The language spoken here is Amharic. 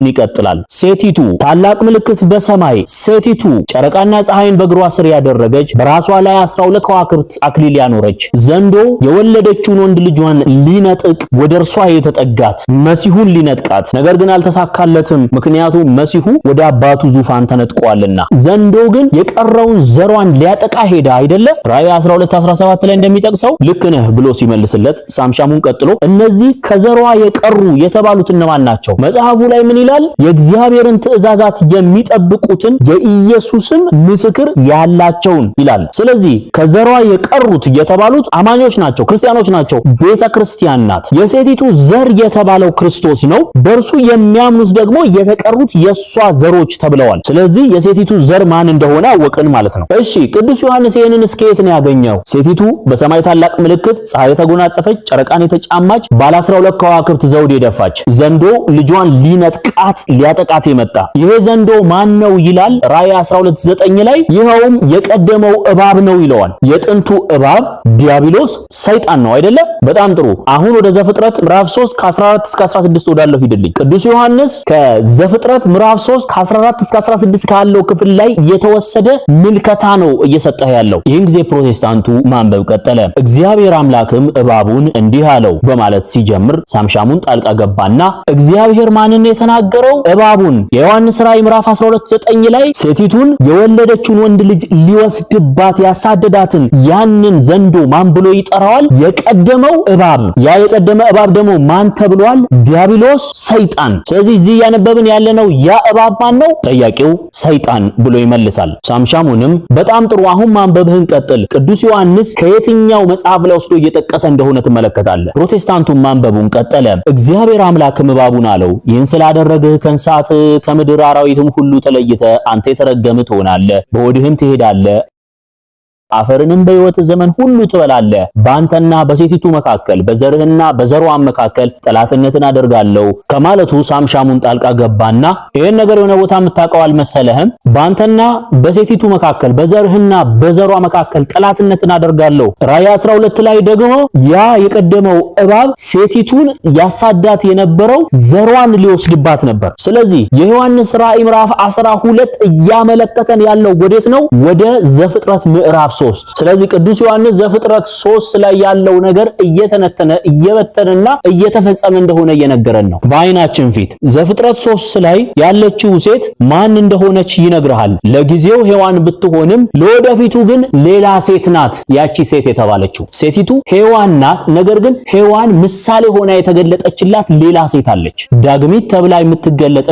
ይቀጥላል። ሴቲቱ ታላቅ ምልክት በሰማይ፣ ሴቲቱ ጨረቃና ፀሐይን በእግሯ ስር ያደረገች፣ በራሷ ላይ 12 ከዋክብት አክሊል ያኖረች፣ ዘንዶ የወለደችውን ወንድ ልጇን ሊነጥቅ ወደ እርሷ የተጠጋት፣ መሲሁን ሊነጥቃት፣ ነገር ግን አልተሳካለትም። ምክንያቱም መሲሁ ወደ አባቱ ዙፋን ተነጥቋልና። ዘንዶ ግን የቀረውን ዘሯን ሊያጠቃ ሄደ አይደለ? ራእይ 12:17 ላይ እንደሚጠቅሰው። ልክ ነህ ብሎ ሲመልስለት ሳምሻሙን ቀጥሎ እነዚህ ከዘሯ የቀሩ የተባሉት እነማን ናቸው? መጽሐፉ ላይ ምን ይላል? የእግዚአብሔርን ትእዛዛት የሚጠብቁትን የኢየሱስም ምስክር ያላቸውን ይላል። ስለዚህ ከዘሯ የቀሩት የተባሉት አማኞች ናቸው፣ ክርስቲያኖች ናቸው፣ ቤተ ክርስቲያን ናት። የሴቲቱ ዘር የተባለው ክርስቶስ ነው። በእርሱ የሚያምኑት ደግሞ የተቀሩት የሷ ዘሮች ተብለዋል። ስለዚህ የሴቲቱ ዘር ማን እንደሆነ አወቅን ማለት ነው። እሺ፣ ቅዱስ ዮሐንስ ይህንን እስከየት ነው ያገኘው? ሴቲቱ በሰማይ ታላቅ ምልክት ፀሐይ የተጎናጸፈች፣ ጨረቃን የተጫማች፣ ባለ 12 ከዋክብት ዘውድ የደፋች፣ ዘንዶ ልጇን ሊነጥቃት ሊያጠቃት የመጣ፣ ይሄ ዘንዶ ማን ነው ይላል ራእይ 12:9 ላይ። ይኸውም የቀደመው እባብ ነው ይለዋል። የጥንቱ እባብ ዲያብሎስ ሰይጣን ነው አይደለ? በጣም ጥሩ። አሁን ወደ ዘፍጥረት ምዕራፍ 3 ከ14 እስከ 16 ወዳለው ሂድልኝ። ቅዱስ ዮሐንስ ከዘፍጥረት ምዕራፍ 3 ከ14 እስከ 16 ካለው ክፍል ላይ የተወሰደ ምልከታ ነው እየሰጠህ ያለው። ይህን ጊዜ ፕሮቴስታንቱ ማንበብ ቀጠለ። እግዚአብሔር አምላክም እባቡን እንዲህ አለው በማለት ሲጀምር ሳምሻሙን ጣልቃ ገባና እግዚአብሔር ማንን ነው የተናገረው? እባቡን። የዮሐንስ ራእይ ምዕራፍ 12:9 ላይ ሴቲቱን የወለደችውን ወንድ ልጅ ሊወስድባት ያሳደዳትን ያንን ዘንዶ ማን ብሎ ይጠራዋል? የቀደመው እባብ። ያ የቀደመ እባብ ደግሞ ማን ተብሏል? ዲያብሎስ ሰይጣን። ስለዚህ እዚህ እያነበብን ያለነው ያ እባብ ማን ነው? ጠያቂው ሰይጣን ብሎ ይመልሳል። ሳምሻሙንም በጣም ጥሩ፣ አሁን ማንበብህን ቀጥል። ቅዱስ ዮሐንስ ከየትኛው መጽሐፍ ላይ ወስዶ እየጠቀሰ እንደሆነ ትመለከታለህ። ፕሮቴስታንቱን ማንበቡን ቀጠለ። እግዚአብሔር አምላክም እባቡን አለው፣ ይህን ስላደረግህ ከእንስሳት ከምድር አራዊትም ሁሉ ተለይተህ አንተ የተረገምህ ትሆናለህ፣ በሆድህም ትሄዳለህ፣ አፈርንም በሕይወት ዘመን ሁሉ ትበላለህ። በአንተና በሴቲቱ መካከል፣ በዘርህና በዘሯም መካከል ጠላትነትን አደርጋለሁ ከማለቱ ሳምሻሙን ጣልቃ ገባና ይሄን ነገር የሆነ ቦታ የምታውቀው አልመሰለህም? በአንተና በሴቲቱ መካከል፣ በዘርህና በዘሯ መካከል ጠላትነትን አደርጋለሁ። ራእይ 12 ላይ ደግሞ ያ የቀደመው እባብ ሴቲቱን ያሳዳት የነበረው ዘሯን ሊወስድባት ነበር። ስለዚህ የዮሐንስ ራእይ ምዕራፍ 12 እያመለከተን ያለው ወዴት ነው? ወደ ዘፍጥረት ምዕራፍ 3። ስለዚህ ቅዱስ ዮሐንስ ዘፍጥረት 3 ላይ ያለው ነገር እየተነተነ፣ እየበተነና እየተፈጸመ እንደሆነ እየነገረን ነው። በአይናችን ፊት ዘፍጥረት 3 ላይ ያለችው ሴት ማን እንደሆነች ይነግርሃል። ለጊዜው ሔዋን ብትሆንም ለወደፊቱ ግን ሌላ ሴት ናት። ያቺ ሴት የተባለችው ሴቲቱ ሔዋን ናት። ነገር ግን ሔዋን ምሳሌ ሆና የተገለጠችላት ሌላ ሴት አለች። ዳግሚት ተብላ የምትገለጥ